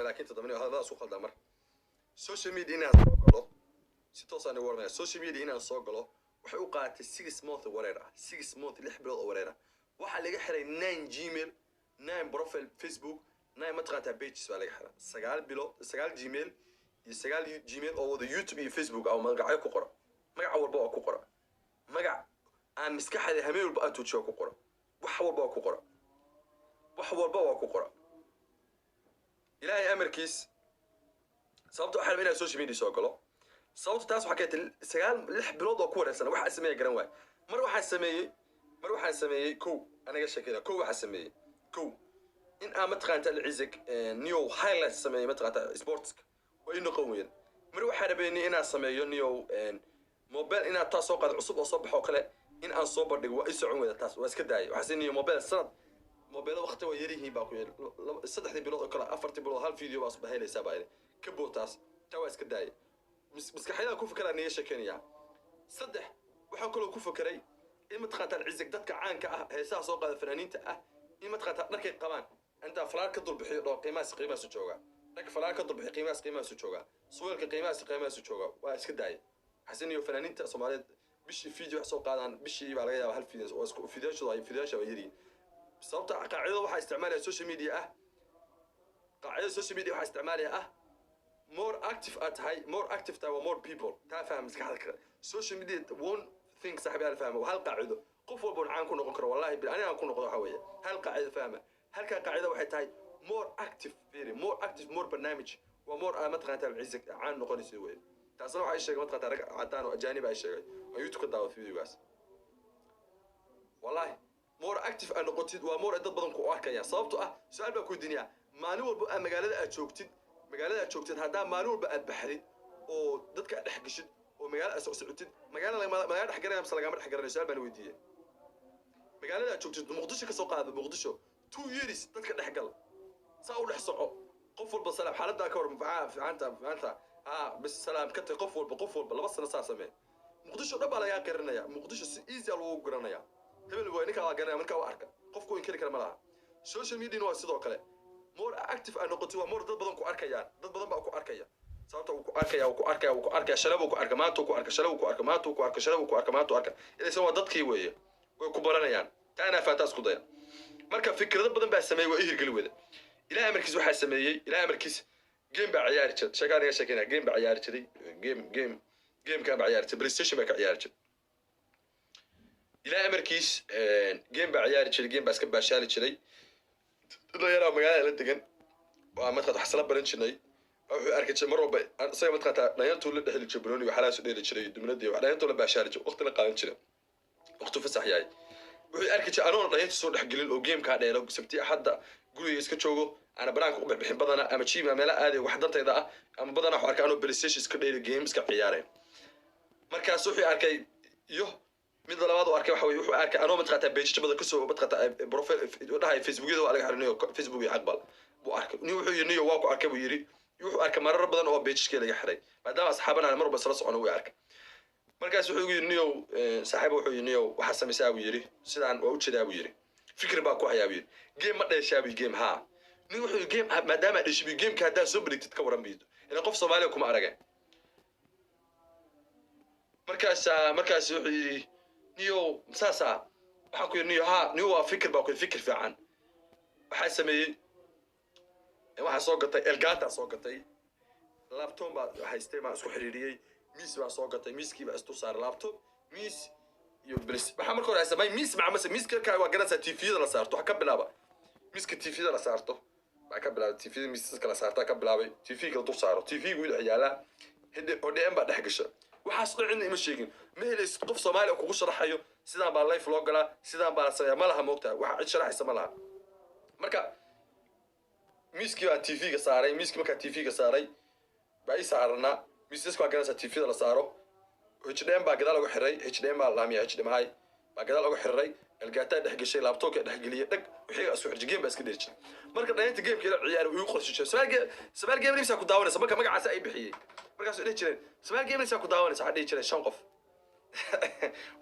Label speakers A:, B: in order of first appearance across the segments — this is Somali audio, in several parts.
A: Laakiin toddoba hadalladaas ku khaldaa. Mar social media inaan soo galo, si toosaan ugu warmaya, social media inaan soo galo waxay u qaadatay 6 month wareer ah, 6 month, 6 bilood oo wareer ah. Waxaa laga xiray nine Gmail, nine profile Facebook, nine mataqaantaa pages baa laga xiray. 9 bilood, sagaal Gmail iyo sagaal Gmail oo wada YouTube iyo Facebook ah oo magacyo ku qora, magac walba oo ku qora, magac aan maskaxda hameen walba aan tuujiyo ku qora, wax walba oo ku qora, wax walba waa ku qora. Ilaahay amarkiis, sababta waxaa rabaa inaan social media soo galo, sababta taas waxaa keentay sagaal 6 bilood oo ku wareersan. Waxaa sameeya garan waay. Mar waxaan sameeyey kow, aniga sheekada kow waxaa sameeyey kow in aan mataqaanta alcizig new highlights sameeyo, mataqaanta sportska waa ii noqon weyn. Mar waxaa rabeynay inaan sameeyo new mobile, inaad taas soo qaado cusub oo soo baxo kale in aan soo bandhigo, waa ii socon weyda. Taas waa iska daayay. Waxaa sinaya mobile sanad mobeelo waqti waa yaryihiin baa ku yiri, 3dii bilood oo kale, 4tii bilood hal video baa soo helaysaa baa ka bood. Taas taa waa iska daayay. Maskaxyada ku fekeraa niga sheekeynaya. Saddex, waxaa kaloo ku fekeray in mataqaantaa cizig dadka caanka ah, heesaha soo qaada, fanaaniinta ah, in mataqaantaa dharkay qabaan intaa falaar ka dulbixiyo dhoo qiimahaas qiimahaasu jooga, dharka falaar ka dulbixiyo, qiimahaas qiimahaasu jooga, suweelka qiimahaas qiimahaasu jooga. Waa iska daayay. Xasan iyo fanaaniinta Soomaaliyeed bishii video wax soo qaadaan, bishii baa laga yaabaa hal video oo isku videoshooda ay videoyaasha waa yaryihiin. Sababta qaacidada waxaa isticmaalaya social media ah, qaacidada social media waxaa isticmaalaya ah more active aad tahay, more active tahay waa more people. Taa faham maskaxda kale. Social media, one thing, saaxiib yaal, fahma hal qaacido qof walba caan ku noqon karo. Wallahi bil aniga aan ku noqdo waxa weeye hal qaacido fahma. Halkaa qaacida waxay tahay more active, very more active, more barnaamij waa more aa mataqaanta alcizig caan noqonaysa weye. Taasna waxaa ii sheegay mataqaanta rag cadaan oo ajaanib ay sheegay oo YouTube ka daawad videogaas. Wallahi more active aad noqotid waa more ay dad badan ku arkayaan. Sababto ah su-aal baa ku weydiinaya: maalin walba aad magaalada aad joogtid, magaalada aad joogtid, haddaa maalin walba aad baxdid oo dadka aad dhex geshid oo magaalada aad socsocotid, magaalada lagaa dhex garanaya mise lagama dhex garanayo? Su-aal baan weydiiyey. Magaalada aad joogtid, Muqdisho ka soo qaada, Muqdisho 2 years dadka dhex gal, saa u dhex soco, qof walba salaam, xaaladdaa ka war, fiicanta fiicanta, haa bis salaam ka tag, qof walba, qof walba 2 sano saa samee. Muqdisho dhan baa lagaa garanaya. Muqdisho si easy a lagu garanaya. Hebel waa ninkaa, waa garanaya markaa waa arka, qofku inkari kara ma laha. Social media waa sidoo kale. More active aad noqotid waa more dad badan ku arkayaan. Dad badan baa ku arkaya. Sababta uu ku arkaya, uu ku arkaya, uu ku arkaya, shalay buu ku arka, maanta uu ku arka, shalay uu ku arka, maanta uu ku arka, shalay uu ku arka, maanta uu arka, ilaysan waa dadkii weeye, way ku baranayaan. Taa inaa fahantaas ku daya. Marka fikrado badan baa sameeyey, waa i hirgeli weyda. Ilaah amarkiis waxaa sameeyey, ilaah amarkiis, game baa ciyaari jiray. Sheekaan iga sheekeynaya, game baa ciyaari jiray, game game gamekaan baa ciyaari jiray, PlayStation baa ka ciyaari jiray. Ilaah amarkiis game baa ciyaari jiray, game baa iska baashaali jiray. Dhalinyaraa magaalada la degan waa mataqaata wax isla baran jirnay. Wuxuu arki jiray mar walba isaga mataqaata dhalinyartuu la dhexli jiray banooni, waxalaasu dheeli jiray dumladii, wax dhalinyartuu la baashaali jiray, waqti la qaadan jiray, waqti fasax yahay. Wuxuu arki jiray anoon dhalinyarta soo dhexgelin oo gamekaa dheelo, Sabti Axadda guriga iska joogo, aana banaanka u bixbixin badana ama gym meela aaday wax dantayda ah ama badanaa. Wuxuu arkay anoo PlayStation iska dheeli, game iska ciyaaray. Markaas wuxuu arkay, iyo mid labaad uu arkay waxa weye, wuxuu arkay anoo mataqaata pages badan kasoo mataqaata profile dhahay Facebookyada waa laga xirinayo, Facebook iyo aqbal buu arkay. Nin wuxuu yidhi, "Niyo, waa ku arkay," buu yidhi. Wuxuu arkay marar badan oo pageskii laga xiray, maadaama asxaabana mar walba isla socono, wuu arkay. Markaas wuxuu igu yidhi, "Niyow saaxiib," wuxuu yidhi, "niyow waxaa samaysaa," buu yidhi, "sidaan waa ujeedaa," buu yidhi, "fikir baa ku hayaa," buu yidhi. "Game ma dheeshaa?" buu. "Game haa." Nin wuxuu yidhi, "Game maadaama dheshay," buu, "gameka haddaa soo bandhigtid ka waran?" buu yidhi, ila qof Soomaaliya kuma arage. Markaas wuxuu yidhi, "Niyow saasaa." Waxaan ku yidhi, "Niyo haa, niyo waa fikir," baa ku yidhi, "fikir fiican." Waxaa sameeyey, waxaa soo gatay Elgato, soo gatay laptop baa haystay, baan isku xiriiriyey. Miis baa soo gatay, miiskii baa isdul saaray laptop, miis iyo blis. Waxaa marka hore haysamay miis macamase miiska ka waa garanaysaa TV-yada la saarto. Waxa ka bilaaba miiska TV-da la saarto baa ka bilaabay, TV-da miisaska la saartaa ka bilaabay, TV-ga la dul saaro, TV-ga wuu yaalaa, hidde ODM baa dhex gasha. Waxaas dhan cidna ima sheegin. Ma helaysid qof Soomaali oo kugu sharaxayo sidaan baa live loo galaa, sidaan baa la sameeyaa. Ma laha, moogtahay, waxa cid sharaxaysa ma laha. Marka miiskii baa TV-ga saaray. Miiskii markaa TV-ga saaray baa ii saaranaa. Miisaska waa garanaysaa TV-da la saaro. HDM baa gadaal uga xiray, HDM baa laamiya, HDMI baa gadaal uga xiray, Elgato dhex gashay, laptopka dhex geliyay, dhag wixii isku xirjay, game baa iska dheri jiray. Marka dhalinta gameka ila ciyaar igu qorshe jiray. Samaal Game, Samaal Game ku daawanaysa. Marka magacaas ay bixiyey, markaasuu dhihi jireen, "Samaal Game ku daawanaysa." Waxaa dhihi jireen shan qof.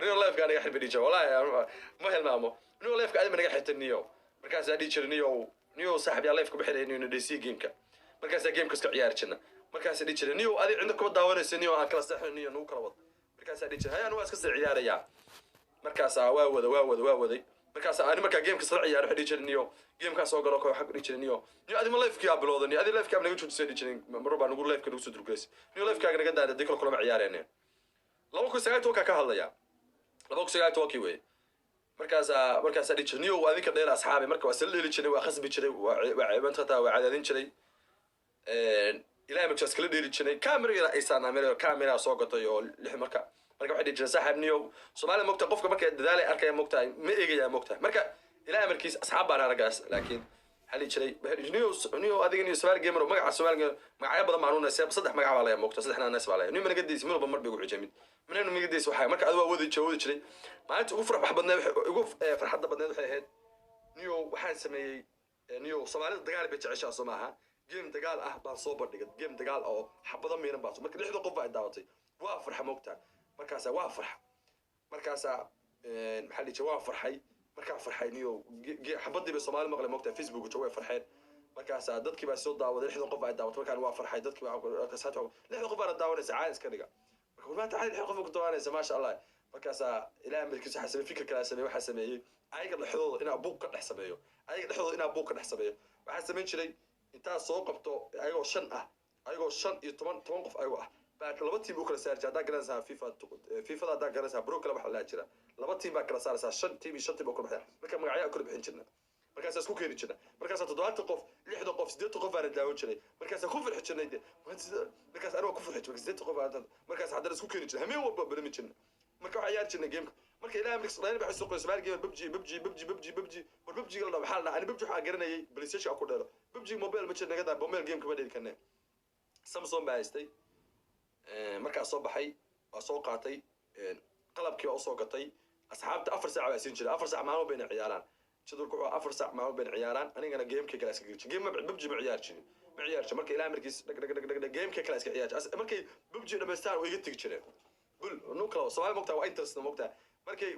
A: Niyo live-ka naga xirba dhihi jiray. Wallahi ma hilmaamo, "Niyo live-ka adima naga xirtay, niyo." Markaasaa dhihi jiray, "Niyo, niyo saaxib yaa live-ka bixinay, niyo nadheysiya gameka." Markaasaa gameka iska ciyaari jirna. Markaasaa dhihi jiray, "Niyo, adi cidna kuma daawanaysa, niyo, aan kala seexno, niyo, nagu kala wad." Markaasaa dhihi jiray, "Hay, anu waa iska sii ciyaarayaa." Markaasaa waa wada, waa wada, waa waday. Markaasaa ani markaa gameka isla ciyaaro, waxay dhihi jiray, "Niyo, gamekaa soo galo." Waxaa ku dhihi jiray, "Niyo, niyo, adi ma livekii aa bilowda? Niyo, adi livekii aa naga joojisay," dhihi jiray. Mar baa nagu liveka nagu soo durgeysay. "Niyo, livekaaga naga daada, dii kale kulama ciyaareen." 2019-kaa ka hadlaya, 2019-kii weye. Markaasaa dhihi jiray, "Niyo, adinka dheer, asxaabi." Marka waa isla dheeli jiray, waa khasbi jiray, waa mataqataa, waa cadaadin jiray. Ilahay markaa iskala dheeli jiray. Camera yar aysaanaa, meel camera soo gatay oo lix. Marka waxay dhihi jireen, "Saaxiib, niyow, Soomaalida mogtahay, qofka markay dadaalay arkaya, mogtahay, ma eegaya, mogtahay." Marka ilahay markiis asxaab baan aragaas, laakiin waxaa dhihi jiray, waxay dhihi jiray, "Niyow, niyow, adiga, niyow, Soomaali Gamer." Magaca Soomaali Gamer magacyo badan baan unay, saddex magac baa laya, mogtahay, saddexna nays baa laya. Niyo, managadiis mid walba mar bay ugu xijay, mid minaynu magadiis waxay. Marka adi waa wadi jiray, wadi jiray. Maalinta ugu farax badneed, ugu farxadda badneed waxay ahayd, niyow, waxaan sameeyey, niyow, Soomaalida dagaal bay jeceshaa, soo maaha? Game dagaal ah baan soo bandhigay, game dagaal oo xabado miiran baan soo. Marka 60 qof baa daawatay, waa farxa, moogtaa. Markaasaa waa farxa, markaasaa maxaa dhihi jiray, waa farxay. Markaa farxay, niyow, xabadii bay Soomaali maqlay, moogtaa, Facebook joogo, way farxeen. Markaasaa dadkii baa soo daawaday, 60 qof baa daawatay. Markaan waa farxay, dadkii baa 60 qof baana daawanaysa, caadi iska dhiga. Marka maanta caadi 60 qof ku daawanaysa, maasha Allah. Markaasaa Ilaah markiisa waxaa sameeyey fikir kalaa sameeyey. Waxaa sameeyey ayaga dhexdooda inaa buuq ka dhex sameeyo, ayaga dhexdooda inaa buuq ka dhex sameeyo. Waxaa samayn jiray intaa soo qabto ayagoo shan ah, ayagoo 15, 10 qof ayagoo ah, baa laba team u kala saari jira. Haddaa garanaysaa FIFA, FIFAda haddaa garanaysaa, bro kale waxaa laa jira, laba team baa kala saaraysaa, shan team iyo shan team oo kala baxaya. Marka magacyaa kala bixin jirna, markaasaa isku keeni jirna. Markaasaa 70 qof, 60 qof, 80 qof baana daawan jiray. Markaasaa ku farxi jirnay de. Markaas aniga ku farxi jiray 80 qof baa. Markaas haddana isku keeni jirnay, hameen walba balami jirna. Marka waxaa ciyaari jirnay gameka. Marka ilaah markiis dhalin waxay soo qoray Soomaali Gamer, PUBG, PUBG, PUBG, PUBG, PUBG. War PUBG la dhaho, waxaa la dhahaa, ani PUBG waxaa garanayay PlayStation aan ku dheelo. PUBG mobile ma jira, naga daa, mobile game kama dheeli karne. Samsung baa haystay. Markaa soo baxay, waa soo qaatay, qalabkii waa usoo gatay. Asxaabta 4 saac baa siin jiray, 4 saac maalmo bayna ciyaaraan. Jadwalku wuxuu 4 saac maalmo bayna ciyaaraan. Anigana gameka kale iska geli jiray. Game PUBG ma ciyaari jirin, ma ciyaari jirin. Marka ilaah markiis dhag dhag dhag dhag dhag gameka kale iska ciyaari jiray. Markay PUBG dhamaystaan way iga tegi jireen. Bul nu kala Soomaali mogtaa, waa interest mogtaa. Markay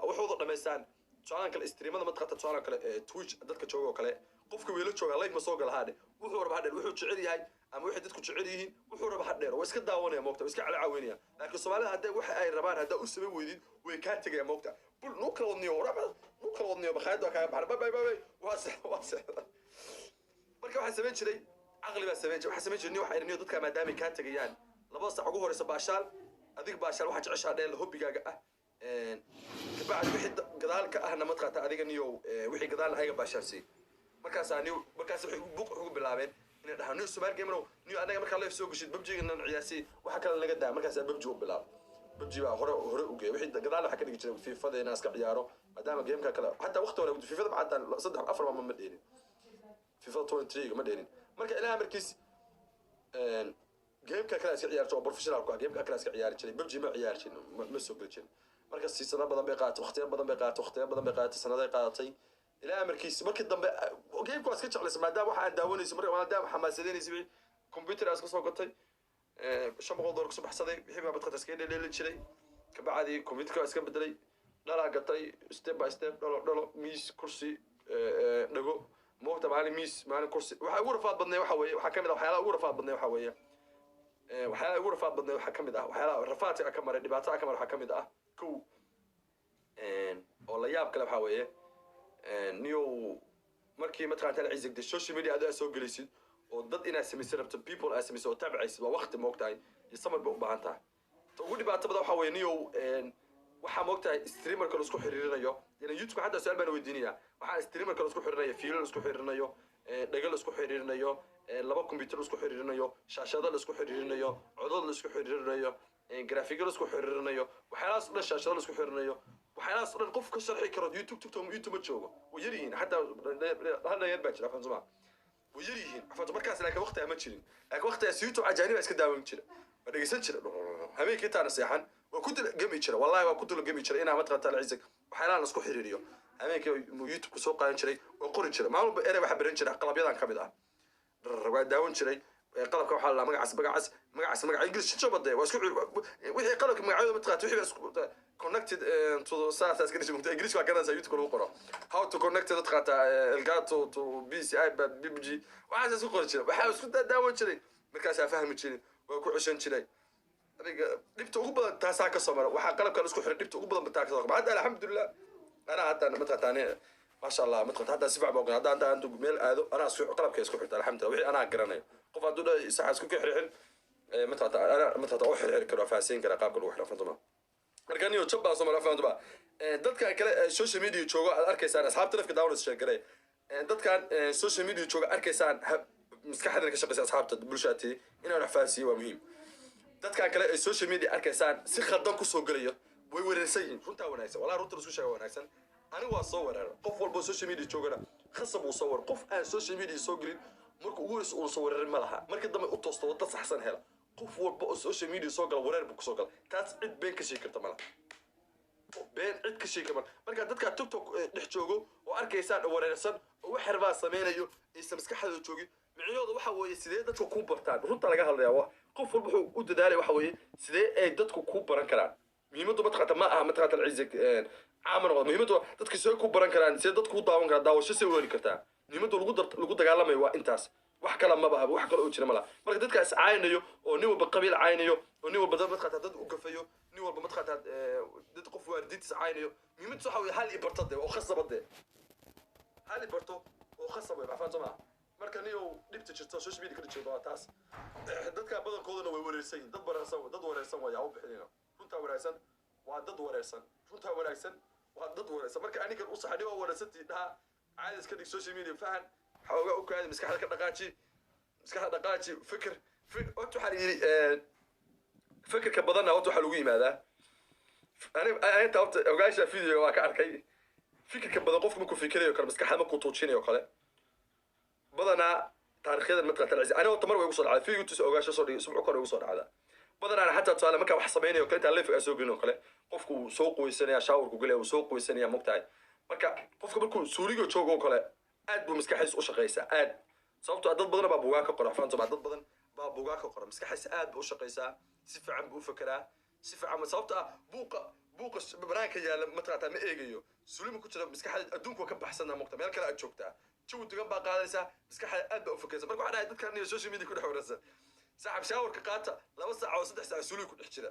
A: waxooda dhamaystaan, tusaalaan kale streamada mataqata, tusaalaan kale Twitch dadka jooga oo kale, qofka wiilo jooga live ma soo gala haadhe, wuxuu raba hadheer, wuxuu jecel yahay ama waxay dadku jecel yihiin wuxuu raba hadheer, waa iska daawanaya, moogta, waa iska calacaweynaya. Laakiin Soomaalida hadday waxa ay rabaan haddaa u samayn weydid, way kaa tegaya, moogta. Bul nuu kala wadniyo, waraba nuu kala wadniyo, makhaayadda waa kaaga baxan, bay bay bay bay, waa se waa se. Marka waxaa samayn jiray, caqli baa samayn jiray, waxaa samayn jiray, waxaa niyo dadka maadaamay kaa tegayaan 2da saac ugu horeysa, baashaal adig, baashaal waxaa jeceshaa dheel hobbigaaga ah. Kabacdi wixii gadaal ka ahna mataqaata adiga, niyow, wixii gadaalna ayaga baashaalsiiy. Markaasaa niyo, markaas waxay buuq ugu bilaabeen inay dhahaan, "Niyo, Soomaali Gamerow, niyo, anaga markaa live soo gashid PUBG nan ciyaarsi, waxa kale naga daa." Markaasaa PUBG u bilaab, PUBG baa hore hore u geeyay. Wixii gadaalna waxaa ka dhigi jiray FIFAda inaan iska ciyaaro, maadaama gameka kale xataa waqti hore FIFAda xataa saddex afar maama ma dheelin, FIFAda 23 ma dheelin. Marka ilaah markiis gameka kale iska ciyaari jiray oo professional ku ah, gameka kale iska ciyaari jiray, PUBG ma ciyaari jirin, ma soo geli jirin. Marka seasonno badan bay qaadatay, waqtiyo badan bay qaadatay, waqtiyo badan bay qaadatay, sanaday qaadatay. Ilaa amarkiis markii dambe gameka waa iska jeclaysa, maadaama waxa aan daawanayso, marka maadaama xamaasadeynaysa, wixii computer aa iska soo gatay, $500 kusoo baxsaday, wixii baa badqata iskaga dheleeli jiray. Kabacdi computerka waa iska bedelay, dhalaa gatay, step by step, dhalo dhalo, miis, kursi, dhago, moogta, maalin miis, maalin kursi. Waxa ugu rafaad badnay waxa weeye, waxaa kamid ah waxyaalaha ugu rafaad badnay waxa weeye, waxyaalaha ugu rafaad badnay waxaa kamid ah, waxyaalaha rafaadka ka maray, dhibaatada ka maray waxaa kamid ah, kow oo la yaab kale waxaa weeye, niyow, markii mataqaanta alcizig social media aad soo gelaysid oo dad inaad samaysid rabto, people aad samaysid oo taabacaysid, waa waqti, moogtahay, iyo samar bay u baahan tahay. Ta ugu dhibaato badan waxaa weeye, niyow, waxaa moogtahay streamerka la isku xiriirinayo. Yani YouTube xataa su-aal baan weydiinaya, waxaa streamerka la isku xiriirinayo, fiilo la isku xiriirinayo, dhago la isku xiriirinayo, laba computer la isku xiriirinayo, shaashado la isku xiriirinayo, codod la isku xiriirinayo, graphic la isku xiriirinayo, waxyaalahaas o dhan, shaashado la isku xiriirinayo, waxyaalahaas o dhan qof ka sharxi karo YouTube, TikTok, YouTube ma joogo. Way yar yihiin, xataa hal dhalinyar baa jira, afan soma, way yar yihiin, afan. Markaas laakiin waqtigaa ma jirin, laakiin waqtigaas YouTube ajaaniba iska daawan jira, waa dhegeysan jira habeenkii intaana seexan, waa ku dul gemi jira, wallahi waa ku dul gemi jira inaa mataqaanta alcizig waxyaalaha la isku xiriiriyo. Habeenkii YouTube ku soo qaadan jiray oo qori jiray, maalin walba erey waxaa baran jiray qalabyadan ka mid ah, waa daawan jiray. Qalabka waxaa la magacaas magacaas magacaas magaca English jabade waa isku wixii qalabka magacyadooda mataqaanta, wixii baa isku connected to the saas iska dhisi. English waa garanaysaa, YouTube lagu qoro how to connect mataqaanta Elgato to PC, iPad, BBG, waxaas isku qori jiray, waxaa isku daawan jiray, markaasaa fahmi jiray, waa ku ceshan jiray. Adiga dhibta ugu badan taasaa ka soo mara, waxaa qalabka la isku xiray, dhibta ugu badan taa ka soo mara. Hadda alxamdulilah, anaa hadda mataqaanta ani maasha Allah mataqaanta hadda si fiican baa ogahay. Hadda inta meel aado anaa isku qalabka isku xirta, alxamdulilah, wixii anaa garanayo. Qof hadduu dhahay saxa isku ka xirxir, mataqaanta anaa mataqaanta oo xirxiri karo, faahsiin kara qaabka lagu xiro, fantuma. Marka niyo jab baa soo mara, fantuma. Dadkan kale ee social media jooga aad arkaysaan, asxaabta lafka daawanaysa, sheegaray, dadkan social media jooga arkaysaan, maskaxdana ka shaqeysa, asxaabta bulshada inaan wax fahansiiyo waa muhiim. Dadkan kale ee social media arkaysaan si khaldan kusoo gelayo way weerarsan yihiin. Runtaa wanaagsan, wallahi runta laisku sheega wanaagsan. Anigu waa soo weerara, qof walba social media joogana khasab uu soo weerar. Qof aan social media soo gelin marka ugu horeysa uu soo weerarin ma laha, marka dambe u toosto wadda saxsan hela. Qof walba oo social media soo gala wareer buu kusoo gala, taas cid been ka sheegi karta ma laha, been cid ka sheegi karta. Marka dadka TikTok dhex joogo oo arkaysaan oo wareersan oo wax yarbaa sameynayo aysan maskaxdooda joogin, micnahooda waxa weeye sidee dadka kuu bartaan. Runta laga hadlayaa waa qof walba wuxuu u dadaalaya waxa weeye sidee ay dadku kuu baran karaan. Muhiimaddu mataqaanta ma aha mataqaanta alciise caama noqdo, muhiimaddu waa dadka sidee ku baran karaan, sidee dadku u daawan karaan, daawasho sidee u heli kartaa. Muhiimaddu lagu dagaalamayo waa intaas, wax kale maba aha, wax kale oo jira ma laha. Marka dadka is caaynayo oo nin walba qabiil caaynayo oo nin walba dad mataqaanta dad u gafayo, nin walba mataqaanta dad qof waalidiintiis caaynayo, muhiimaddu waxa weeye hal i barto dee oo khasaba dee, hal i barto oo khasab wey, maxfaan soo maha. Marka niyow dhibta jirto social media ka jirto waa taas. Dadka badankooduna way wareersan yihiin, dad wareersan, dad wareersan waa u bixinayna. Runtaa wanaagsan waa dad wareersan, runtaa wanaagsan waa dad wareersan. Marka anigan u saxani waa wareersantii dhaha, caadi iska dhig, social media fahan, xoogaa u kaadi, maskaxda ka dhaqaaji, maskaxda dhaqaaji, fikir. Horta waxaa la yidhi fikirka badanna horta waxaa lagu yimaadaa. Ani inta horta ogaasha video waa ka arkay, fikirka badan qofku markuu fikirayo kale, maskaxda markuu tuujinayo kale, badanaa taariikhyadan mataqaanta alciise ani horta mar way igu soo dhacda video tusa ogaasho soo dhigay subco kore igu soo dhacda badanaa. Xataa tusaale markaa wax sameynayo kale, intaan live aan soo gelin oo kale, qofku wuu soo quweysanaya, showerku gelaya, wuu soo quweysanaya, mogtahay. Marka qofka markuu suuliga joogo oo kale aad buu maskaxdiisa u shaqeysaa aad, sababtoo ah dad badan baa buugaa ka qora, fahanto baa, dad badan baa buugaa ka qora. Maskaxdiisa aad buu u shaqeysaa, si fiican buu u fekeraa, si fiican, sababtoo ah buuqa banaanka yaalla mataqaantaa ma eegayo, suulima ku jira, maskaxda adduunka waa ka baxsanaa, mogta meel kale aad joogtaa, jawi degan baa qaadanaysaa, maskaxda aad baa u fekeraysa. Marka waxaa dhahay dadkan iyo social media ku dhex wareersan, saaxib showerka qaata 2 saac oo 3 saac suuliga ku dhex jira,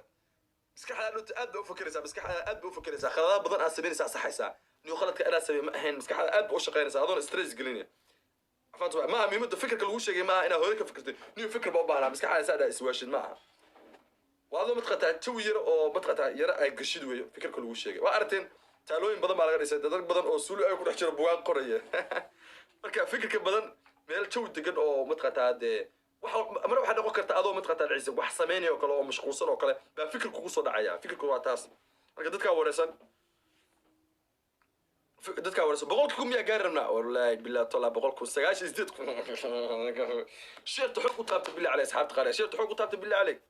A: maskaxda dhunta aad baa u fekeraysaa, maskaxda aad baa u fekeraysaa, khaladaad badan aad samaynaysaa, saxaysaa niyo khaladka inaad sameey ma ahayn, maskaxda aad baa u shaqaynaysaa adoon stress gelinaya. Fahantu ma aha muhiimadda fikirka lagu sheegay, ma aha inaad hore ka fikirtay niyo fikir baa u baahnaa maskaxda saa dhaa iswaashid, ma aha. Waa adoo mataqaantaa jawi yar oo mataqaantaa yara ay gashid weeyo fikirka lagu sheegay. Waa aragteen taalooyin badan baa laga dhisay, dad badan oo suuli ay ku dhex jiro bugaag qoraya. Marka fikirka badan meel jawi degan oo mataqaantaa dee waxa mar waxaa noqon karta adoo mataqaantaa ciise wax sameynaya oo kale oo mashquulsan oo kale baa fikir kugu soo dhacaya. Fikirku waa taas. Marka dadkaa wareersan, dadkaa wareersan, 100,000 miyaa gaari rabnaa? Wallaahi billahi tolla 100,000, 98,000. Shareta xoog u taabta billah caleyk, asxaabta qaar shareta xoog u taabta billah caleyk.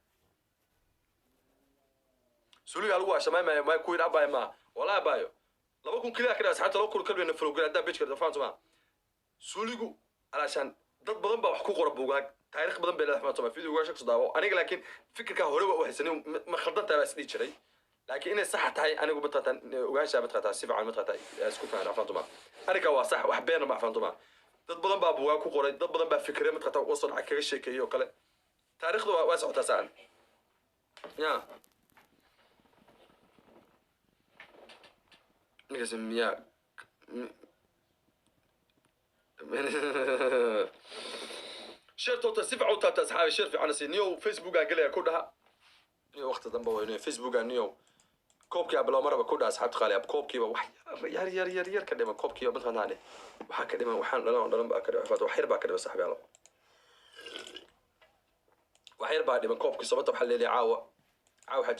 A: Suuliga lagu waasha may may kuwiin abaayo maaha, walaa abaayo 2,000 keliya ka dhaa asxaabta, 2,000 kalbina follow haddaan page karta, fahanto maaha. Suuligu alaashaan dad badan baa wax ku qora buugaag, taariikh badan bay leedahay, fahanto maaha. Video ugaasha kasoo daawo aniga, laakiin fikirkaa hore waa u haysanay, ma khaldan tahay baa is dhihi jiray, laakiin inay sax tahay anigu mataqaantaa ogaanshaa mataqaantaa si fiican mataqaantaa isku fahan, fahanto maaha. Arrinkaa waa sax, wax beena ma, fahanto maaha. Dad badan baa buugaag ku qoray, dad badan baa fikire mataqaantaa uga soo dhacay kaga sheekeeyey oo kale, taariikhda waa socotaa saan ya ninkaas miyaa shareta si fiican u taabta asxaabi, share fiican si niyow Facebookaan gelaya ku dhaha niyow waqti dambe weyne Facebookaan niyow koobkii abilow maraba ku dhaha asxaabta qaali ab koobkiiba wax yar yar yar yar ka dhiman, koobkiiba mataqaanaa waxaa ka dhiman, waxaan dhalan dhalan baa ka dhiman, wax yar baa ka dhiman saaxiib, wax yar baa dhiman koobkii. Sababta waxaa leeyahay caawa caawa waxaa